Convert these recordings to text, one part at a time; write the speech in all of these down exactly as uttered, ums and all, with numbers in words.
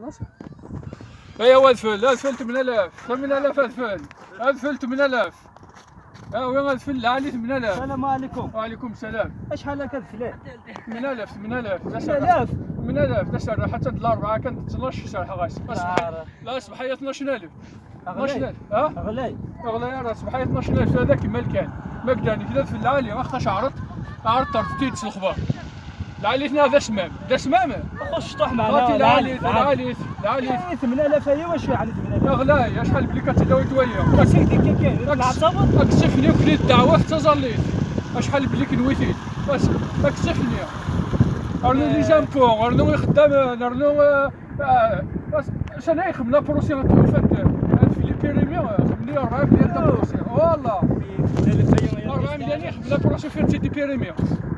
Aya adfel, adfel tmnalaf, tmnalaf adfel, adfel tmnalaf. Awi adfel lɛali tmnalaf. Salam alaikum. Wa alaikum salam. Acḥal akka adfel? Tmnalaf, tmnalaf. Tmnalaf? Tmnalaf, d aserreḥ, atan d larebɛa kan d tnac serḥeɣ-as. Aṣbeḥ, la, aṣbeḥ-aya tnac alef. Tnac alef, ha? Ɣlay. Ɣlay ara, aṣbeḥ-aya tnac alef, hada kmal kan. Ma gdan kra adfel lɛali, axtac ɛreḍ, ɛreḍ terfed-t-id s lexbar. Lɛali-tna d asmam. D asmam? Xus cṭuḥ meɛna. Xati lɛali, lɛali, lɛali. Lɛali, lɛali. Eh, tmnalaf aya, wacu yeɛni tmnalaf? Ɣlay, acḥal blik ad tt-id-tawiḍ waya. Asif dikka kan, ad tɛettabeḍ? Ad k-ssifni ukli ddeɛwa d taẓallit. Acḥal blik nwit-id. Bas, ad k-ssifni. Rnu les impôts, rnu ixeddamen, rnu, eh, Ah, as-, acu-nni ixeddem la procédure, en fait, euh, Philippe Rémy, euh, xeddmen-iyi ṛebɛa mlyan la procédure. Wallah. ṛebɛa mlyan ixeddem la procédure fi Philippe Rémy.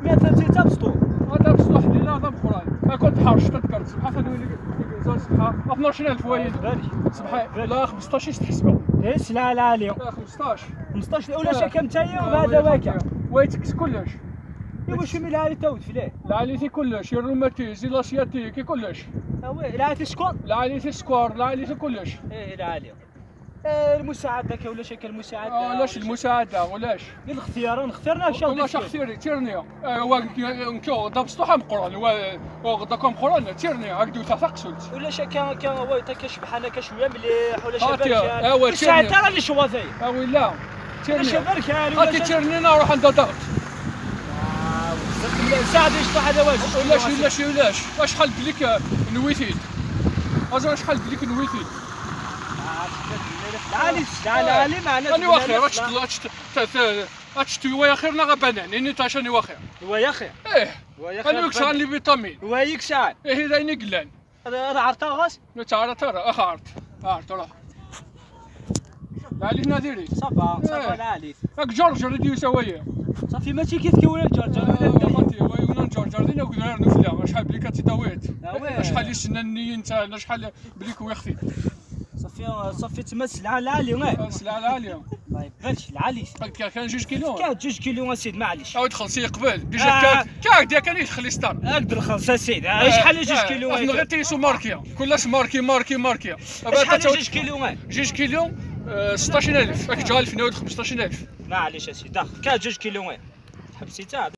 Mais ta, ta, ta, بسطو. Ah, ta, بسطو, ḥnina, d ameqqran. Ma كنت حرش, تذكر, سبحان الله, وين يزال سبحان. اثناش ألف وين. بالك. سبحان. لا، خمسطاش يستحسبوا. إيه، لا، لا، اليوم. لا، خمسطاش. خمسطاش، ولا آه. شك أنت، آه، وهذا وي، واقع. وي، تكس كلش. إيوا شو من العالي تاود في ليه؟ العالي في كلش، الروماتيز، الاسياتيك، كلش. آه وي، العالي في السكر؟ العالي في السكر، العالي في كلش. إيه، العالي. آه، المساعدة كا ولا شي كان المساعدة آه، ولاش ولا شي؟ المساعدة، ولاش؟ الاختيار، نختارنا شي ولاش غدير؟ اختياري، تيرني. آه، وا-، نكو، دا بسطوحة مقران، وا-، وا-، غدا كون مقران، تيرني، هاك دوتا فاقسولت. ولا شي كان، كان، هو يعطيك شبحانة كا شوية مليح، ولا شي هاتي، بركان. آه، وي، ولا شي تيرني. عطا راني شوافي. آه، وي، لا. ولا شي تيرني. بركان، ولا هاتي شي تيرني، نروح عند دارت. آه، وزدت من ساعة ديش واحد واش. ولاش، ولاش، ولاش. واش حال بليك نويتي؟ أزا واش حال بليك نويتي؟ آه، لا، لا، لا، لا، معناتها أنا واخر، لا، لا. أتشت-، أتشت-، تا-، تا-، أتشتوي ويا خير نغا بنان، إني تاشاني واخر. ويا خير. إيه. ويا خير أنا وكسان بنان. لي فيتامين. ويا يكسان. إيه، إذا إني قلان. هذا، هذا عرض غاس؟ لا، تعال ترى، أخ عرض. عرض، روح. لا عليك ناديري. صافا، صافا، إيه. لا عليك. هاك جرجر اللي يسويه. صافي، ماشي كيف كي ولا جرجر، ولا آه، الدنيا. خاطي، وي، ولا جرجر، دينا وقدر نفلا، شحال بلي كتداويت. آه، وي. شحال يسنى النية انت، شحال بليك ويختي. صافي، صافي، تما السلعة العالية، وي. آه، السلعة العالية. طيب، بلاش، العالي. كان، كان جوج كيلو. كان جوج كيلو، اسيد، معليش. عاود خلصي قبل، ديجا آه. كان، كان ديال كان يخلي ستار. اقدر خلص، اسيد، آه، شحال جوج آه، كيلو، آه، غير تيسو ماركيا، كلش ماركي، ماركي، ماركي. شحال جوج كيلو، آه؟ جوج كيلو، آه، ستاش ألف، راك جا ألف نعاود خمسطاش ألف. معليش، اسيد، داخل، كان جوج كيلو، آه. حبسي تاع